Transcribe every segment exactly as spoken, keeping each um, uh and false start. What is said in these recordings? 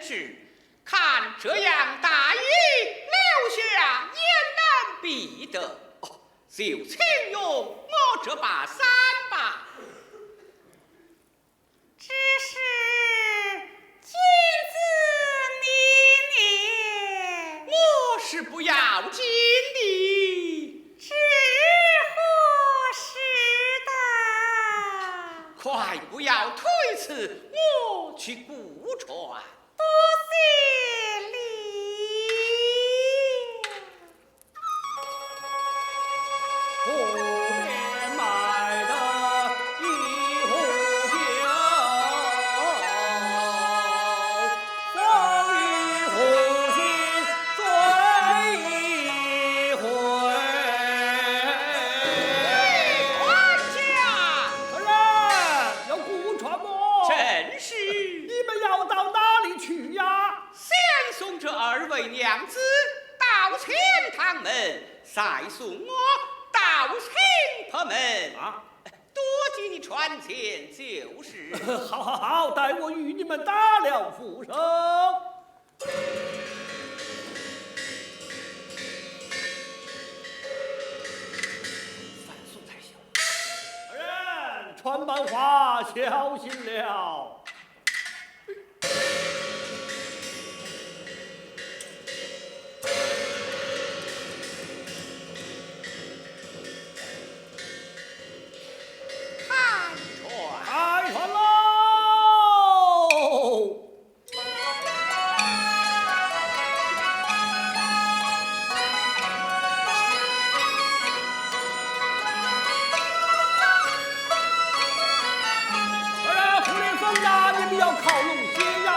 是，看这样大意，留下也难避得。哦，就请用我这把伞吧。只是金子你捏。我是不要金的。 只合适的。快不要推辞，我去顾船。多谢了。 哎，管家！大人，要顾船么？正是。你们要到哪里去呀？先送这二位娘子到钱塘门，再送我到新坡门。啊？多给你船钱就是。好，好，好，待我与你们打了补上。 大人，船板滑，小心了。 开船！开船喽！ 哎呀，胡林峰呀，你们要靠拢些呀！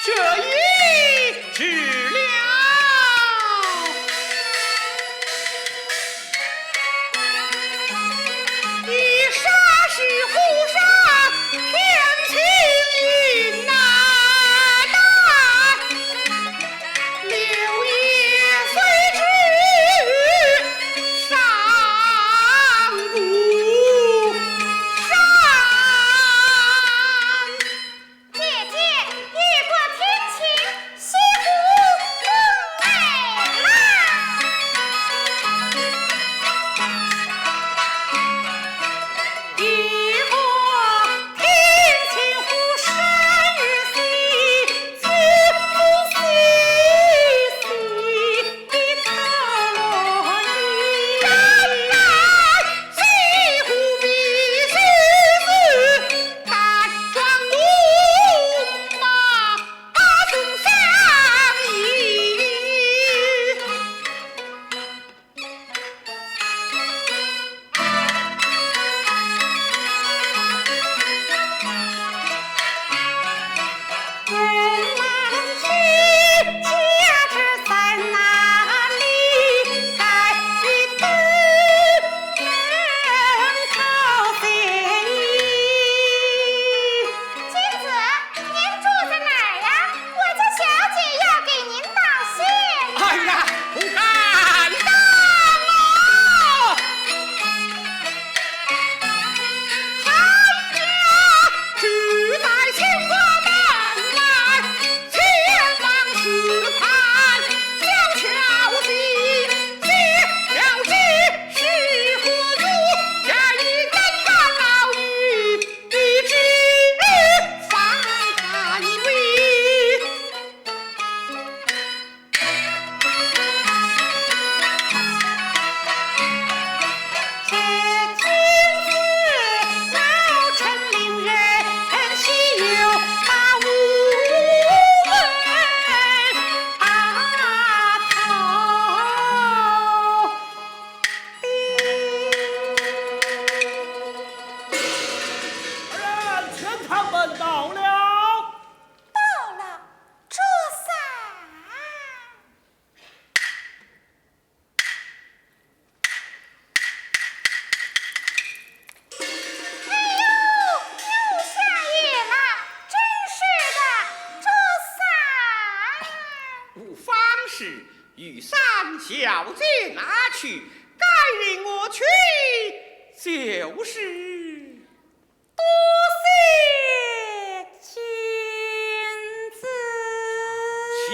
这也值了。一霎时湖上天青云南，柳叶随枝上不上。姐姐，雨过天晴。雨伞小姐拿去，该领我去就是。多谢君子。请